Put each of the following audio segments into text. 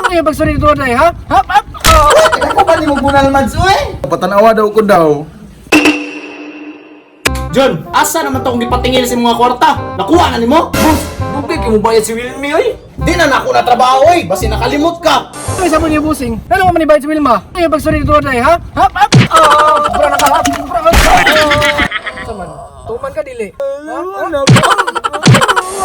Ay, pagsorry dito na ha? Hap, hap. Ako ba ni mo bunal, Mads, uy? Patanawa daw ko daw. John, asa naman to kung gipatingil sa mga kwarta? Nakuha na nimo? Boss, dugay kay mo bayad si Wilmy oy. Di na nako na trabaho oy, basi nakalimot ka. Ay, sa mo niya busing. Ano man ni bayad si Wilma? Ay, pagsorry dito na ha? Hap, hap. Oh, bra na ka, hap. Bra ka. Saman. Tuman ka dili.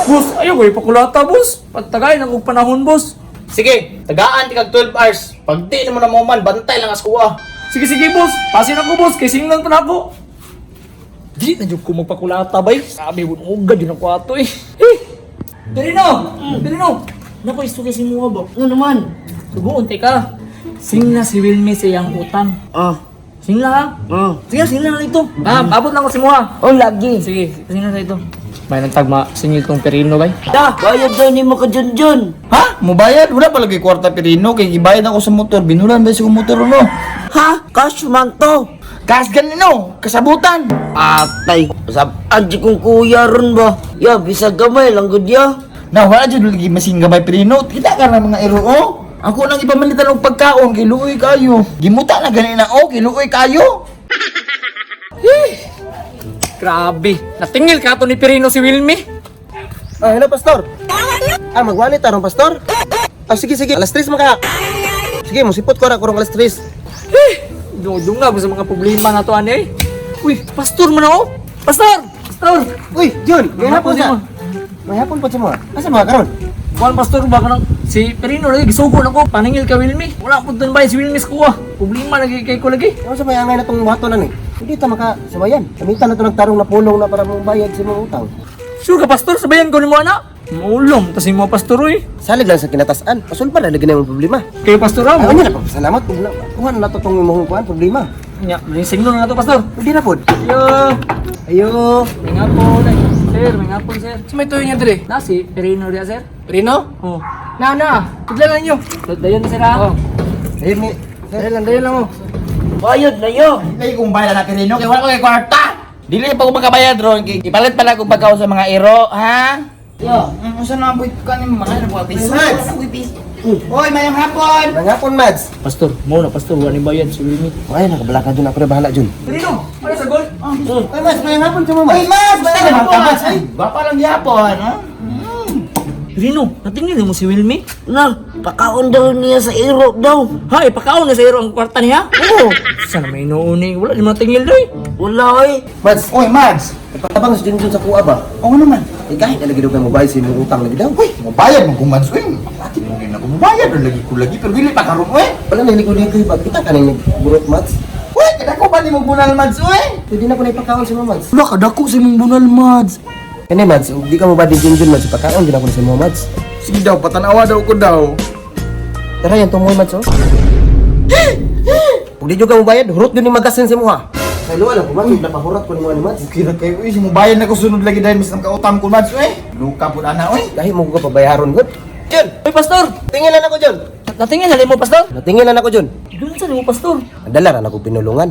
Boss, ayaw ko ipakulata, boss. Pagtagay ng og panahon, boss. Sige, tagaan ti kag 12 hours. Pag di namo na mo man, bantay lang as kuha. Sige, sige, boss. Pasin ako, boss. Kay singlan pa na ako. Di na jud ko magpakulata, bay. Sabi, ugad yun ako ato, eh. Eh! Perino! Perino! Nako, isto kay simuha ba? Ano naman? Subuon, teka. Singla si Wilmy sa iyang utang. Ah, Singla, ha? ah. Sige, sige na lang ito. Ah, abot lang ko simuha. Oh, lagi. Sige, singla sa ito. May nagtagma, singil tong Perino, bay. Da, bayad daw ni mo ka Junjun. Ha? Mubayad? Wala pa lagi kwarta Pirino kay gibayad ako sa motor. Binulan ba sa motor no? Ha? Cash man to. Kas ganino, kasabutan. Atay, sabaan di kong kuya ron ba? Ya, bisag gamay lang gud ya. Na wala jud lagi masin gamay Pirino. Kita ka na mga iro oh. Ako nang ipamalitan og pagkaon kay luoy kayo. Gimuta na gani na oh, kay luoy kayo. Grabe. Natingil ka to ni Perino si Wilmy. Ah, hello, Pastor. Ah, magwalit aron, Pastor. Ah, sige, sige. Alas 3 man ka. Sige, musipot ko ra kurong alas 3. Eh! Dudong nga sa mga problema na to, ani eh. Uy, pastor man ako! Pastor! Pastor! Uy, Jun, may hapon sa sa. May hapon po sa mga. Asa mga karon? Kuan pastor ba kanang si Perino lagi gisugo na ko paningil ka Wilmy. Wala ko dun ba si Wilmy sa kuha. Problema lagi kay ko lagi. Ano sa may angay na tong buhaton na ni? Hindi ta maka sabayan. Kamitan na to nagtarong na pulong na para mong bayad sa mga utang. Sure ka pastor, sabayan ko nimo ana. Maulom tas imo pastor oy. Salig lang sa kinatasan. Pasulba na lagi na yung problema. Kayo pastor Ah, amo. ano na pasalamat kung kuha na nato tong imong kuan problema. Nya, may signal na to pastor. Hindi na pod. Yo. Ayo. May ngapon ay. Sir, may ngapon sir. Sa may tuyo niya dire. Na si Perino diya sir. Rino? Oh. Na na. Tudlan lang ninyo. Dayon na sir ha. Oh. Ayun mi. Dayon lang, dayon lang oh. Bayad na yo. Dili kong bayad na Pirino kay wala ko kay kwarta. Dili pa ko makabayad ron kay ipalit pala kong pagkaon sa mga iro, ha? Yo. Unsa na boy ka ni mga na piso? Mads. Oy, mayong hapon. Manghapon, Mads. Pastor, mo na pastor, wala ni bayad si Wilmy. Ay, nakabala ka dun ako na bahala dun. Perino, ano sa gol? Ay, Mads, may hapon sa mga. Oy, Mads, basta naman ka, Mads. Ay, gwapa lang gihapon, ha? Perino, natingil mo si Wilmy. Na, pakaon daw niya sa iro daw. Ha, ipakaon na sa iro ang kwarta niya. Oo. Sana may inuuni, wala ni matingil doy. Wala oy. Mads, Oy, Mads. nagpatabang si Junjun sa kuha ba? Oo naman. Eh, kahit na lagi daw kayo mobayad sa imong utang lagi daw. Uy, mubayad mo kung Mads, uy. Ati mo rin ako mubayad. Lagi ko lagi, pero dili pa karon, uy. Wala na ko dito ba? Kita ka nang nagburot, Mads. Uy, kadako ba ni mo bunal, Mads, uy? Pwede na ko na ipakaon sa mga Mads. Wala, kadako sa imong bunal, Mads. Kani Mads, ug di ka mo ba di Junjun Mads, ipakaon din ako na sa mga Mads. Sige daw, patanawa daw ko daw. Tara yan tungoy Mads oh. Ug di jud ka mo bayad, hurot jud ni magasin sa imuha. Sa luwa lang ko Mads, ug napahurot ko nimo ni Mads. Okay ra kayo, uy. Mubayad na ko sunod lagi dahil mas kautang ko, Mads, uy. Luka po ana, uy. Dahil mo ko pabayaron gud. Jun, Uy, pastor! tingin lang ako Jun. Natingil na mo, pastor? Natingin lang ako Jun. Doon sa mo, pastor. Dala ra na ko pinulungan.